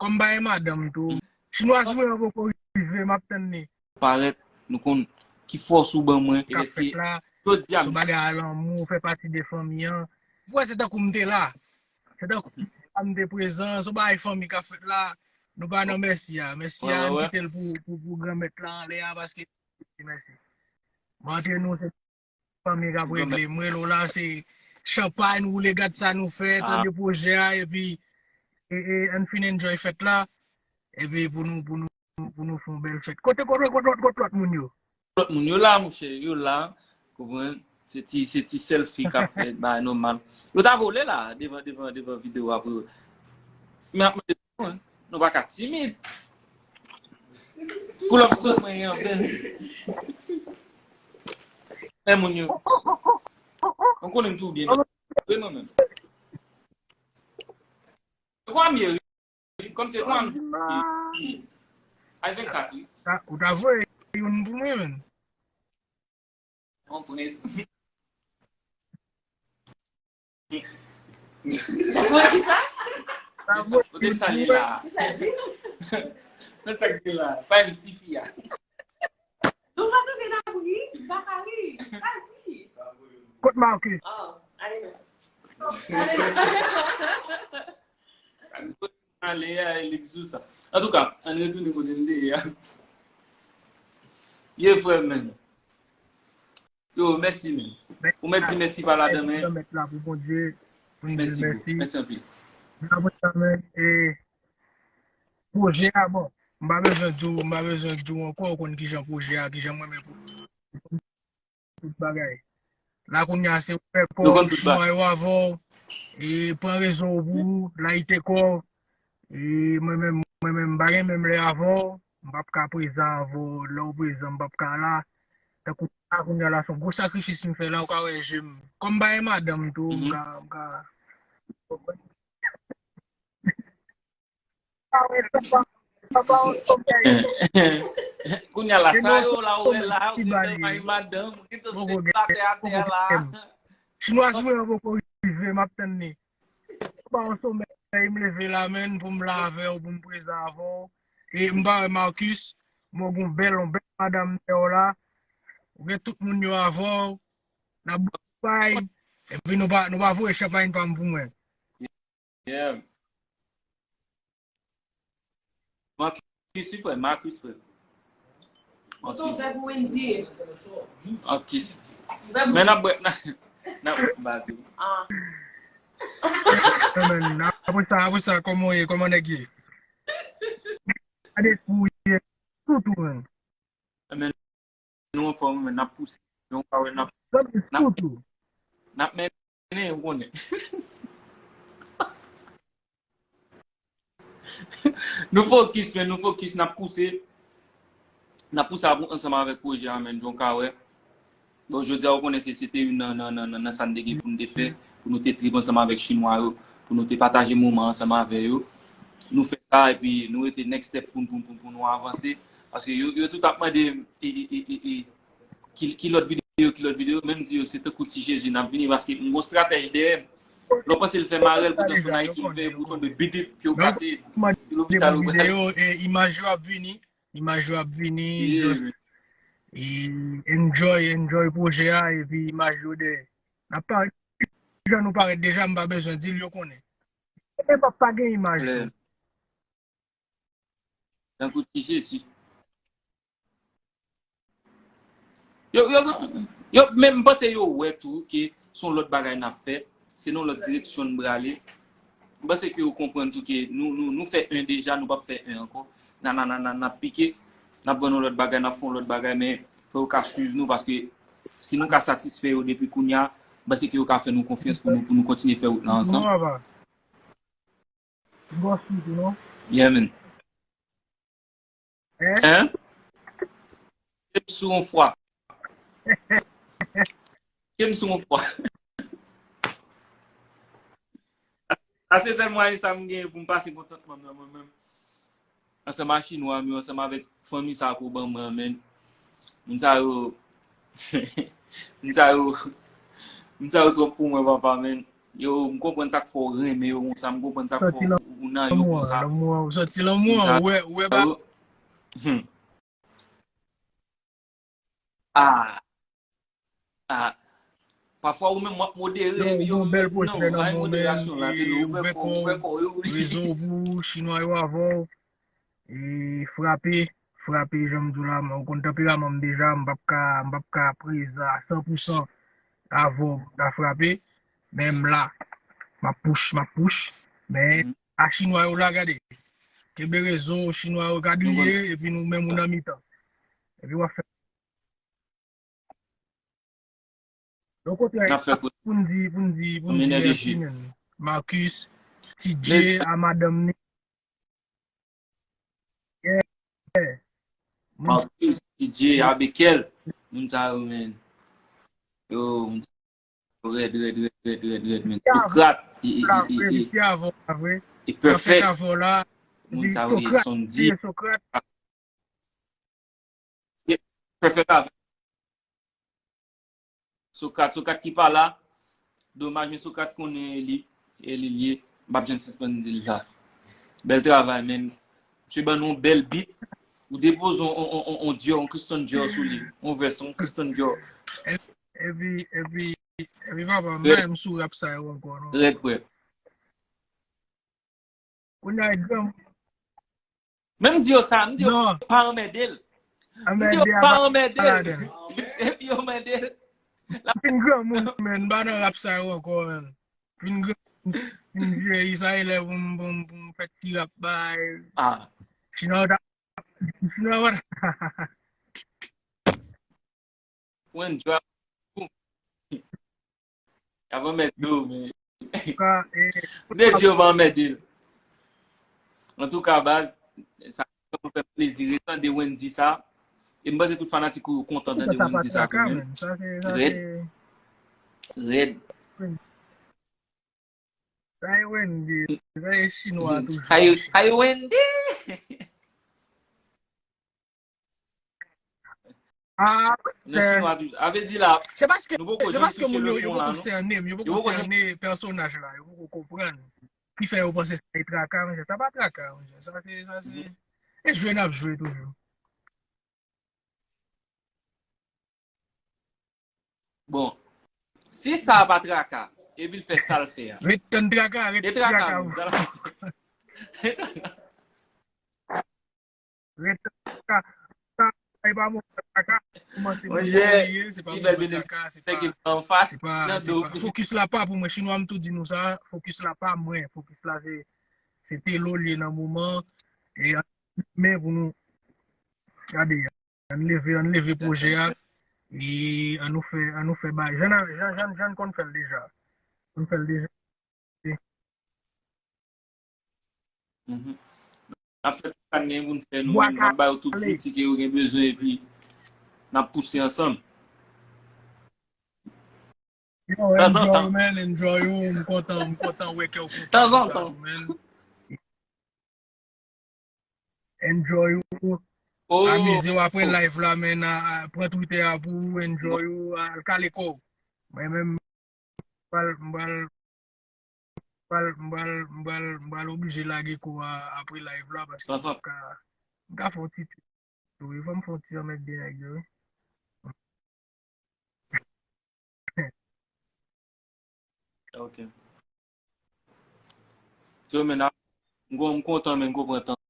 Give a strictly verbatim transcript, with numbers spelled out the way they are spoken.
Kòm m pa gen madanm tou. Chinwaz mwen an poko rive, m ap tann li. Parèt, nou konn ki fòs ou ban mwen, e lèske jodi a, se yon bagay a lanmou, ou fè pati de fanmi an. Ou wè, se tankou m te la. Se tankou m te prezan, se yon bagay fanmi k ap fèt la. Nou pa nan mèsi a. Mèsi a, ann kite l pou, pou, pou granmèt la anlè a, paske mèsi. Bon, antre nou, se fanmi k ap regle. M rele w la, se chanpay, woule gad sa nou fè, tande pwojè a, epi e, e, ann fin enjoy fèt la, epi pou nou, pou nou, pou nou fè yon bèl fèt. Kote, kote, kote, kote lòt moun yo? Lòt moun yo la, monchè, yo la, konprann? Se ti, se ti sèl fi k ap fè bagay nòmal. Yo ta vole la, devan, devan, devan videyo a pou yo. Men ap mande nou, en. Nou pa ka timid. Pou lòm sot mwen an, bèl. Men moun yo. Mwen konnen m tou byen. Wi, mwen menm. Kwa m ye, wi. Kòm se kwa m ye. Ay, vennkat, wi. Ou ta voye youn pou mwen, menm. Bon prens. Mwen ki sa? Mwen te salye la. Ki sa di? Mwen sa k di la. Pa M C fi a. Nou pa tande n ap ri, m pa ka ri. Sa di? Kot Marcus? Oh, I didn't know. I didn't know. Ale a, e li k sou sa. Antouka, ann retounen kote n te ye a. Ye frè m, men. Yo, mèsi, men. Ou mèt di mèsi pa ladan, men. Mèt la pou Bondye, pou n di l mèsi. Mèsi anpil. Apre sa, men, e, pwojè a, bon, m pa bezwen di w, m pa bezwen di w ankò, ou konn kijan pwojè a, kijan mwen menm pou tout bagay. La kounye a se ou fè kò, chinwa yo avè w, e pran rezo w pou ou, layite kò w. E mwen menm, mwen menm, m pa gen menm lè avè w, m p ap ka prezan avè w, lè w prezan, m p ap ka la. Tankou la kounye a la, se yon gwo sakrifis m fè la, ou ka wè je m. Kòm m pa gen madanm tou, m ka, m ka. Kounye a la, sa yo la, ou wè la, ou gentan bay madanm, ou gentan se batè atè a la. Chinwaz mwen an poko rive, m ap tann li. Ba yon somèy, m leve la, menn, pou m la avè w, pou m prezan avè w. E m pa wè Marcus, mwen gen yon bèl, yon bèl madanm dèyè w la. Ou gen tout moun yo avè w. N ap bay. Epi nou pa, nou pa voye chanpay pa m pou mwen. Yeah. Marcus, wi, frè, Marcus, frè. Bouton vè pou Wendy. Marcus. Men n ap bwè, n ap, n ap bwè. Ah. Men, apre sa, apre sa, kòman w ye? Kòman nèg ye? Gade pou w ye. Sou tou, men. Men nou anfòm, men n ap pouse. Donk, pa wè, n ap, n ap, n ap mennen, ou konnen. Nou fokis, men nou fokis, n ap pouse. N ap pouse avè, ansanm avèk pwojè a, men, donk, a wè. Bon, jodi a, ou konnen se, se te youn nan, nan, nan, nan, nan sa n te gen pou n te fè, pou nou te trip ansanm avèk Chinwa yo, pou nou te pataje moman ansanm avè yo. Nou fè sa, epi nou rete next step pou, pou, pou, pou nou avanse. Paske yo, yo tout ap mande, e, e, e, e, e, ki, ki lòt videyo, ki lòt videyo, men m di yo, se tankou Ti Jezi n ap vini, paske m gon stratèj dèyè m. Lè w panse l fè marèl, poutan se yon Nike l fè, poutan de bidip, pye w kase, se lopital ou pral. Videyo, e, imaj yo ap vini, imaj yo ap vini, just, e, enjoy, enjoy pwojè a, epi imaj yo dèyè. N ap parèt, jan nou parèt deja, m pa bezwen di l, yo konnen. E p ap pa gen imaj tou. Tankou Ti Jezi. Yo, yo, yo, men m panse yo wè tou ke se yon lòt bagay n ap fè, se nan yon lòt direksyon n prale. M panse ke yo konprann tou ke nou, nou, nou fè en deja, nou p ap fè en ankò. N a, n a, n a, n a, n ap pike, n ap vann yon lòt bagay, n ap fè yon lòt bagay, men fò yo ka swiv nou, paske si nou ka satisfè yo depi kounye a, m panse ke yo ka fè nou konfyans pou nou, pou nou kontinye fè wout la ansanm. Bon, papa. Gòs li tou, non? Yeah, man. Hein? Hein? Kem sou yon fwa. Kem sou yon fwa. Sa se sèl mwayen sa m genyen pou m pase kontantman nan mwen menm. Ansanm ak chinwa m yo, ansanm avèk fanmi sa ke w ban mwen an, men. Moun sa yo, moun sa yo, moun sa yo twòp pou mwen, papa, men. Yo, m konprann sa k fè w renmen yo konsa, m konprann sa k fè w nan yo konsa. Lanmou an, ou santi lanmou an, ou wè, ou wè ba. Hmm. Ah. Ah. Pafwa ou menm w ap modere, epi yo menm yo di non, bay moderasyon la, epi ou fè kò, ou fè kò yo. Rezo pou chinwa yo avè w. E frape, frape, jan m di w la, ou konn tanperaman m deja, m p ap ka, m p ap ka prezan a san pou san avè w pou ta frape, men m la, m ap push, m ap push, men a chinwa yo la, gade, kenbe rezo, chinwa yo gad li ye, epi nou menm ou nan mitan. Epi w ap fè Donk, okontrè, pou n di, pou n di, pou n di, mèsi, men. Marcus, T J, a madanm ni. Yeah. Marcus, T J, Abekel, moun sa yo, men. Yo, moun sa yo, rèd, rèd, rèd, rèd, rèd, rèd, men. Sokrat, e, e, e, e, e, e Perfect. Moun sa yo, e Sondy. Perfect avè Sokrat, Sokrat ki pa la. Domaj, men Sokrat konnen li, e li l ye. M p ap janm sispann di l sa. Bèl travay, men. Misye ban nou yon bèl beat. Ou depoze on, on, on, on, on Dior, on Christian Dior sou li. On vès, on Christian Dior. Epi, epi, epi papa, m pa menm sou rap sa yo ankò, non. Rèd frè. Kounye a, e granmoun. Men m di yo sa, m di yo pa anmède l. M di yo pa anmède l. Epi yo mande l. L ap fin granmoun, men, m pa nan rap sa yo ankò, men. Fin granmoun, fin vyeyi, sa e lè pou m, pou m, pou m fè ti rap bay. Ah. Chinwa yo ta, chinwa yo ta. Pou enjoy. Y ap anmède w, men. M te di yo pa anmède l. Antouka, baz, sa fè m plezi retande Wendy sa. E m panse tout fanatik ou yo kontan tande Wendy sa tou, men. Rèd. Rèd. Sa e Wendy, sa e chinwa toujou. Sa e, sa e Wendy. Ah, nan chinwa toujou. A vle di la, se paske, nou poko janm touche leson la, non. Yo poko konsène, yo poko konsène pèsonaj la, yo poko konprann. Ki fè yo panse se traka, monchè. Sa pa traka, monchè. Sa se, sa se, e jwe n ap jwe toujou. Bon, si sa a pa traka, epi l fè sa l fè a. Ret tann traka, ret traka, menm. Ret tann traka. Sa, e pa moman traka. Monchè, li bèl bèl traka, se pa, se pa, se pa. Fokis la pa pou mwen. Chinwa m tou di nou sa, fokis la pa mwen. Fokis la se, se Telo l ye nan moman. E men pou nou gade. Ann leve, ann leve pwojè a. E ann nou fè, ann nou fè bagay. Jan, jan, jan, jan n konn fè l deja. Konn fè l deja. N ap fè tout sa n gen pou n fè nou menm. N ap ba yo tout zouti ke yo gen bezwen epi n ap pouse ansanm. Yo, enjoy, man, enjoy ou, m kontan, m kontan wè ke w kontan, man. Enjoy ou. Amize w apre live la, man. Pran Twitter a pou ou, enjoy ou, al kale kò w. Mwen menm, m pral, m pral, m pral, m pral, m pral, m pral oblije lage kò a apre live la, paske m ka, m ka fè yon ti Wi, fò m fè yon ti anmède nèg yo, wi. Ok. Yo, men, m kontan, men, m konprann tan.